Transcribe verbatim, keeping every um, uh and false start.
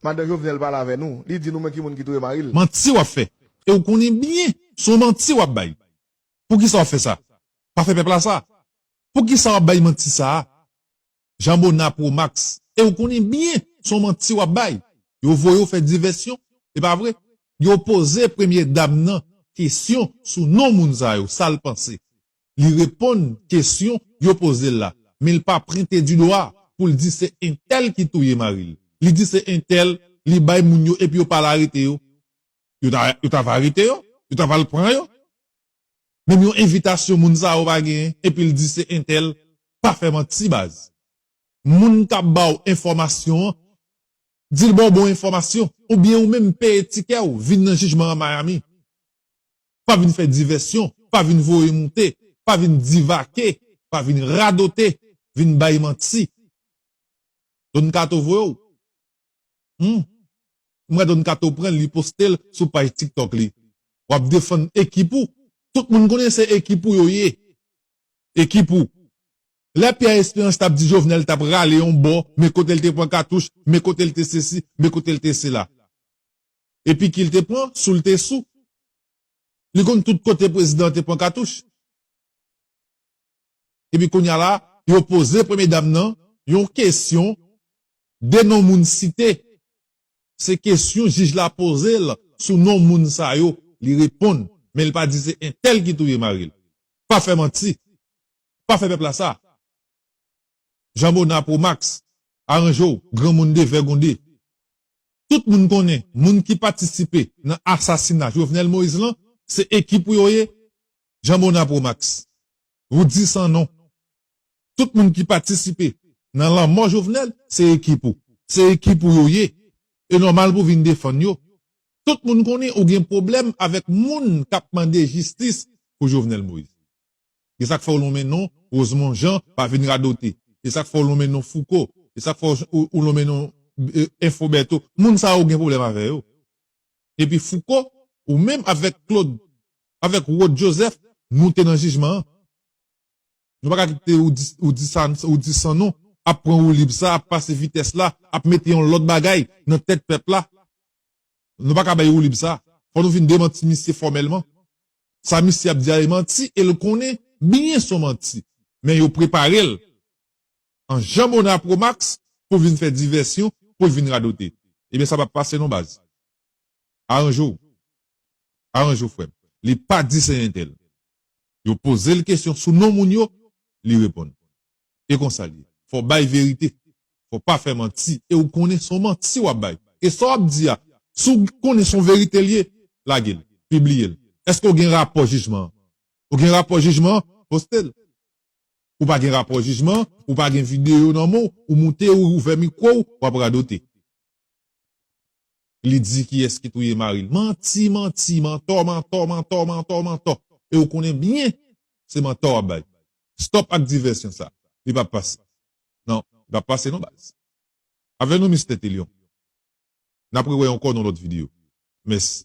Madan Jovenel pale avè nou, li di nou men ki moun ki touye mari l. Manti w ap fè. E w konnen byen, se yon manti w ap bay. Poukisa w ap fè sa? Pa fè pèp la sa. Poukisa w ap bay manti sa a? Jean Bonnat Pro Max. E w konnen byen, se yon manti w ap bay. Yo voye w fè divèsyon, e pa vre? Yo poze premye dam nan kesyon sou non moun sa yo, sa l panse. Li reponn kesyon yo poze l la, men l pa pwente di dwa pou l di se entèl ki touye mari l. Li di se entèl, li bay moun yo epi yo pa al arete yo. Yo ta, yo ta va arete yo, yo ta va al pran yo. Menm yon envitasyon moun sa yo pa genyen, epi l di se entèl, pa fè manti baz. Moun k ap ba w enfòmasyon an, di l ba w bon enfòmasyon, oubyen ou menm peye tikè w, vin nan jijman an Miami. Pa vin fè divèsyon, pa vin voye moute, pa vin divake, pa vin radote, vin bay manti. Don Kato voye w. Hmm. M wè Don Kato pran l, li poste l sou paj TikTok li. W ap defann ekip ou. Tout moun konnen se ekip ou yo ye. Ekip ou. Lè Pierre Espérance t ap di Jovenel t ap rale yon bò, men kote l te pran katouch, men kote l te sesi, men kote l te sela. Epi ki l te pran, sou l te sou. Li konn tout kote prezidan te pran katouch. Epi kounye a la, yo poze premye dam nan yon kesyon, de non moun site. Se kesyon jij la poze l sou non moun sa yo, li reponn, men l pa di se entèl ki touye mari l. Pa fè manti. Pa fè pèp la sa. Jean Bonnat Pro Max, aranje w, granmoun de vègonde. Tout moun konnen, moun ki patisipe nan asasina Jovenel Moïse lan, se ekip ou yo ye, Jean Bonnat Pro Max. Ou di san non. Tout moun ki patisipe nan lanmò Jovenel, se ekip ou. Se ekip ou yo ye. E nòmal pou w vin defann yo. Tout moun konnen ou gen pwoblèm avèk moun k ap mande jistis pou Jovenel Moïse. E sa k fè w lonmen non Rosemond Jean, pa vin radote. E sa k fè w lonmen non Fouco. E sa k fè w, ou, ou lonmen non, eh, Info Bertho. Moun sa yo ou gen pwoblèm avè yo. Epi Fouco, ou menm avèk Claude, avèk Rod Joseph, nou te nan jijman an. Nou pa ka kite ou di, ou di sa, ou di san non, ap pran woulib sa, ap pase vitès la, ap mete yon lòt bagay nan tèt pèp la. Nou pa ka bay woulib sa. Fò nou vin demanti misye fòmèlman. Sa misye ap di a e manti, e l konnen byen se yon manti. Men yo prepare l an Jean Bonnat Pro Max pou vin fè divèsyon, pou l vin radote. Ebyen, sa p ap pase non baz. Aranje w. Aranje w, frè m. Li pa di se entèl. Yo poze l kesyon sou non moun yo, li reponn. E konsa l ye. Fò w bay verite. Fò w pa fè manti. E ou konnen se yon manti w ap bay. E sa w ap di a, si w konnen se yon verite l ye, lage l. Pibliye l. Èske w gen rapò jijman an? Ou gen rapò jijman an? Poste l. Ou pa gen rapò jijman, ou pa gen videyo nan men w, ou moute, ou ouvè mikwo w, w ap radote. Li di kiyès ki touye mari l. Manti, manti, mantò, mantò, mantò, mantò, mantò. E ou konnen byen, se mantò w ap bay. Stop ak divèsyon sa. Li p ap pase. Non, li p ap pase non baz. Avè nou, Mistè Telion. N ap rewè ankò nan lòt videyo. Mèsi.